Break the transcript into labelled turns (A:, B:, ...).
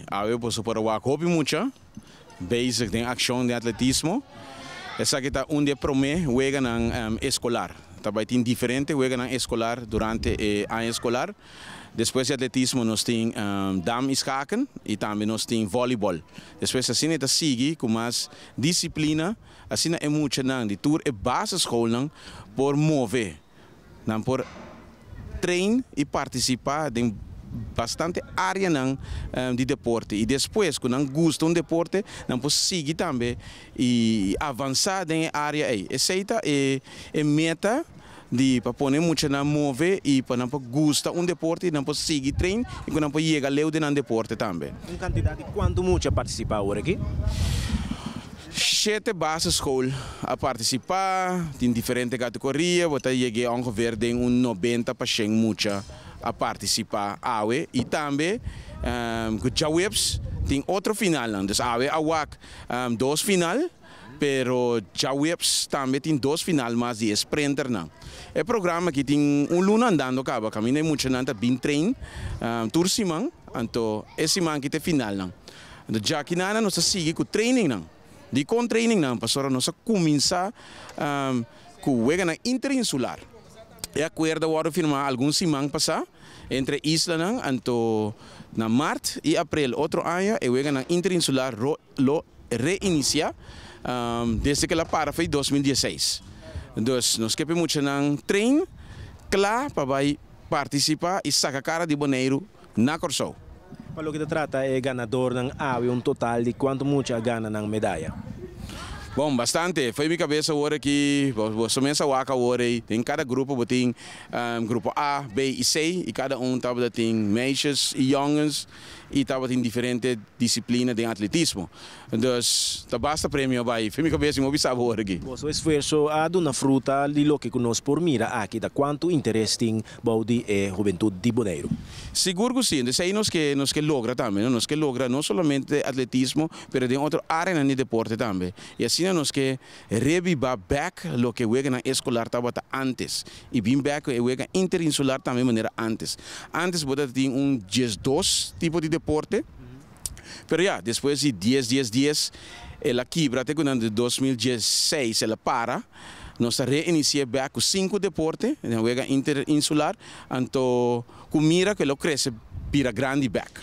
A: Awe boso por a wak hopi mucha bezig den accion den atletismo. Esaki ta un di e prome weganan escolar. Ta bay tin diferente weganan escolar durante e aña escolar. Despues di atletismo nos tin dam y schaken y tambe nos tin volleyball. Despues asina e ta sigui cu mas disciplina, asina e muchanan di tur e basisschoolnan por move, nan por train y participa den bastante areanan di deporte y despues cu nan gusta un deporte nan por sigui tambe y avansa den e area ey. Esey ta e meta di pa pone muchanan move y pa nan por gusta un deporte y nan por sigui train y cu nan por yega leu den nan deporte tambe.
B: Un cantidad di cuanto mucha a participa awor aki?
A: Shete basisschool a participa, tin diferente categoria, bo ta yeg'e ongeveer den un 90 pa 100 mucha a participa awe y tambe cu djaweps tin otro finalnan, dus awe a wak dos final, pero djaweps tambe tin dos final mas di e sprinternan. E programa aki tin un luna andando caba, caminda e muchanan ta bin train tur siman, anto e siman aki ta e finalnan. Anto djakinana nos ta sigui cu trainingnan. Dicon trainingnan? Pasobra nos a cuminsa cu weganan interinsular. E acuerdo a wordo firma algun siman pasa entre islanan, anto na mart y april otro aña e weganan interinsular lo reinicia desde cu el a para for di 2016. Dus nos ke p'e muchanan train cla pa bay participa y saca cara di Boneiru na Kòrsou.
B: Pa loke ta trata e ganadornan awe un total di kuantu mucha a gana nan medaya?
A: Bon, bastante. Fo'i mi kabes awor aki, boso mes a wak awor ei, den kada grupo bo tin grupo A, B i C i kada un tabata tin meisjes i jongens i tabatin diferente disiplina den atletismo. Dus ta basta premio a bai. Fo'i mi kabes mi no bisa awor aki.
B: Boso esfuerso a duna fruta di loke ku nos por mira aki ta kuantu interes tin bou di e hubentut di Boneiru.
A: Sigur ku si. Entonces ei nos ke nos ke logra tambe, no? Nos ke logra no solamente atletismo, pero den otro areanan di deporte tambe. I asina nos ke rebiba bek loke weganan eskolar tabata antes i bin bek ku e wega interinsular tambe manera antes. Antes bo ta tin un 12 tipo di deporte. Pero ya, despues di dies, dies, dies, el a kibra te ku nan di 2016 el a para. Nos ta reinisi'é bèk ku sinku deporte den wega interinsular, anto ku mira ku e lo krese bira grandi bèk.